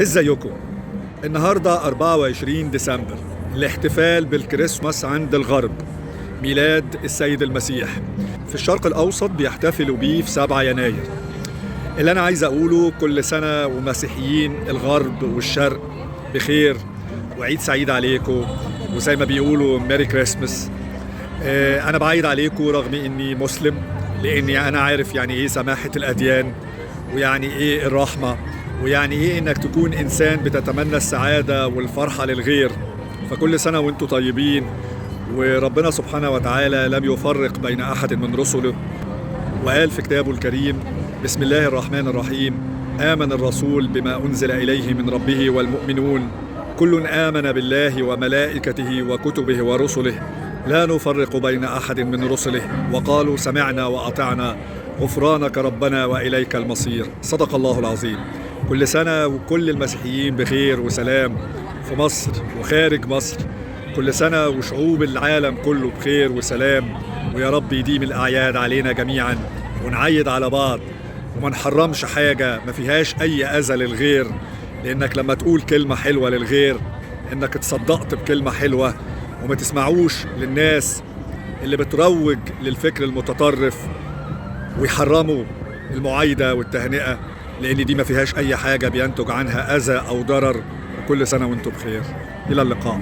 ازيكم؟ النهارده 24 ديسمبر، الاحتفال بالكريسماس عند الغرب، ميلاد السيد المسيح. في الشرق الأوسط بيحتفلوا بيه في 7 يناير. اللي أنا عايز أقوله، كل سنة ومسيحيين الغرب والشرق بخير، وعيد سعيد عليكم، وزي ما بيقولوا Merry Christmas. أنا بعيد عليكم رغم إني مسلم، لإني أنا عارف يعني إيه سماحة الأديان، ويعني إيه الرحمة، ويعني إيه إنك تكون إنسان بتتمنى السعادة والفرحة للغير. فكل سنة وإنتم طيبين، وربنا سبحانه وتعالى لم يفرق بين أحد من رسله، وقال في كتابه الكريم: بسم الله الرحمن الرحيم، آمن الرسول بما أنزل إليه من ربه والمؤمنون، كل آمن بالله وملائكته وكتبه ورسله، لا نفرق بين أحد من رسله، وقالوا سمعنا وأطعنا، غفرانك ربنا وإليك المصير. صدق الله العظيم. كل سنة وكل المسيحيين بخير وسلام في مصر وخارج مصر. كل سنة وشعوب العالم كله بخير وسلام، ويا رب يديم الأعياد علينا جميعا، ونعيد على بعض، وما نحرمش حاجة ما فيهاش أي أذى للغير. لأنك لما تقول كلمة حلوة للغير إنك اتصدقت بكلمة حلوة. وما تسمعوش للناس اللي بتروج للفكر المتطرف ويحرموا المعايدة والتهنئة، لأن دي ما فيهاش أي حاجة بينتج عنها أذى أو ضرر. وكل سنة وانتم بخير. إلى اللقاء.